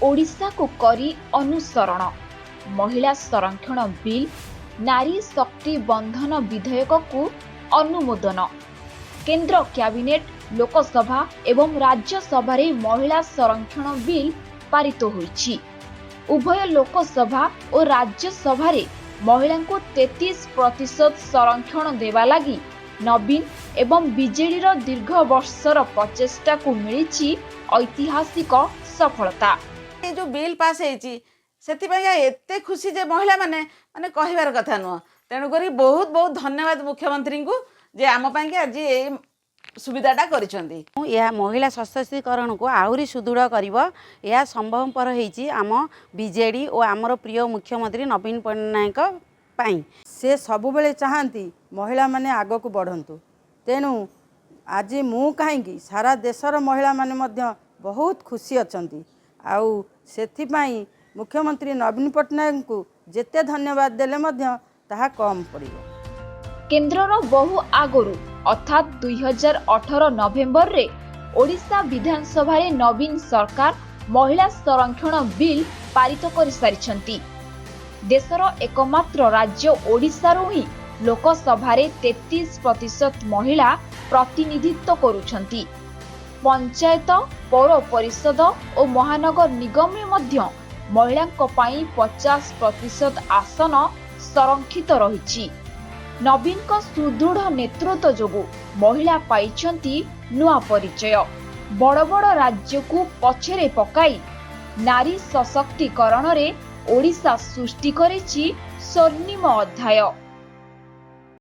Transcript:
ଓଡ଼ିଶାକୁ କରି ଅନୁସରଣ। ମହିଳା ସଂରକ୍ଷଣ ବିଲ୍, ନାରୀ ଶକ୍ତି ବନ୍ଧନ ବିଧେୟକକୁ ଅନୁମୋଦନ। କେନ୍ଦ୍ର କ୍ୟାବିନେଟ୍, ଲୋକସଭା ଏବଂ ରାଜ୍ୟସଭାରେ ମହିଳା ସଂରକ୍ଷଣ ବିଲ୍ ପାରିତ ହୋଇଛି। ଉଭୟ ଲୋକସଭା ଓ ରାଜ୍ୟସଭାରେ ମହିଳାଙ୍କୁ 33% ସଂରକ୍ଷଣ ଦେବା ଲାଗି ନବୀନ ଏବଂ ବିଜେଡିର ଦୀର୍ଘ ବର୍ଷର ପ୍ରଚେଷ୍ଟାକୁ ମିଳିଛି ଐତିହାସିକ ସଫଳତା। ଏ ଯେଉଁ ବିଲ୍ ପାସ୍ ହେଇଛି, ସେଥିପାଇଁ ଏତେ ଖୁସି ଯେ ମହିଳାମାନେ, ମାନେ କହିବାର କଥା ନୁହଁ। ତେଣୁକରି ବହୁତ ବହୁତ ଧନ୍ୟବାଦ ମୁଖ୍ୟମନ୍ତ୍ରୀଙ୍କୁ ଯେ ଆମ ପାଇଁକି ଆଜି ଏଇ ସୁବିଧାଟା କରିଛନ୍ତି। ଏହା ମହିଳା ସଶକ୍ତିକରଣକୁ ଆହୁରି ସୁଦୃଢ଼ କରିବ। ଏହା ସମ୍ଭବପର ହେଇଛି ଆମ ବିଜେଡ଼ି ଓ ଆମର ପ୍ରିୟ ମୁଖ୍ୟମନ୍ତ୍ରୀ ନବୀନ ପଟ୍ଟନାୟକଙ୍କ ପାଇଁ। ସେ ସବୁବେଳେ ଚାହାନ୍ତି ମହିଳାମାନେ ଆଗକୁ ବଢ଼ନ୍ତୁ। ତେଣୁ ଆଜି ମୁଁ କାହିଁକି, ସାରା ଦେଶର ମହିଳାମାନେ ମଧ୍ୟ ବହୁତ ଖୁସି ଅଛନ୍ତି। ଆଉ ସେଥିପାଇଁ ମୁଖ୍ୟମନ୍ତ୍ରୀ ନବୀନ ପଟ୍ଟନାୟକଙ୍କୁ ଯେତେ ଧନ୍ୟବାଦ ଦେଲେ ମଧ୍ୟ ତାହା କମ୍ ପଡ଼ିବ। କେନ୍ଦ୍ରର ବହୁ ଆଗରୁ, ଅର୍ଥାତ୍ 2018 ନଭେମ୍ବରରେ ଓଡ଼ିଶା ବିଧାନସଭାରେ ନବୀନ ସରକାର ମହିଳା ସଂରକ୍ଷଣ ବିଲ୍ ପାରିତ କରିସାରିଛନ୍ତି। ଦେଶର ଏକମାତ୍ର ରାଜ୍ୟ ଓଡ଼ିଶାରୁ ହିଁ ଲୋକସଭାରେ 33% ମହିଳା ପ୍ରତିନିଧିତ୍ୱ କରୁଛନ୍ତି। ପଞ୍ଚାୟତ, ପୌର ପରିଷଦ ଓ ମହାନଗର ନିଗମରେ ମଧ୍ୟ ମହିଳାଙ୍କ ପାଇଁ 50% ଆସନ ସଂରକ୍ଷିତ ରହିଛି। ନବୀନଙ୍କ ସୁଦୃଢ଼ ନେତୃତ୍ୱ ଯୋଗୁଁ ମହିଳା ପାଇଛନ୍ତି ନୂଆ ପରିଚୟ। ବଡ଼ ବଡ଼ ରାଜ୍ୟକୁ ପଛରେ ପକାଇ ନାରୀ ସଶକ୍ତିକରଣରେ ଓଡ଼ିଶା ସୃଷ୍ଟି କରିଛି ସ୍ୱର୍ଣ୍ଣିମ ଅଧ୍ୟାୟ।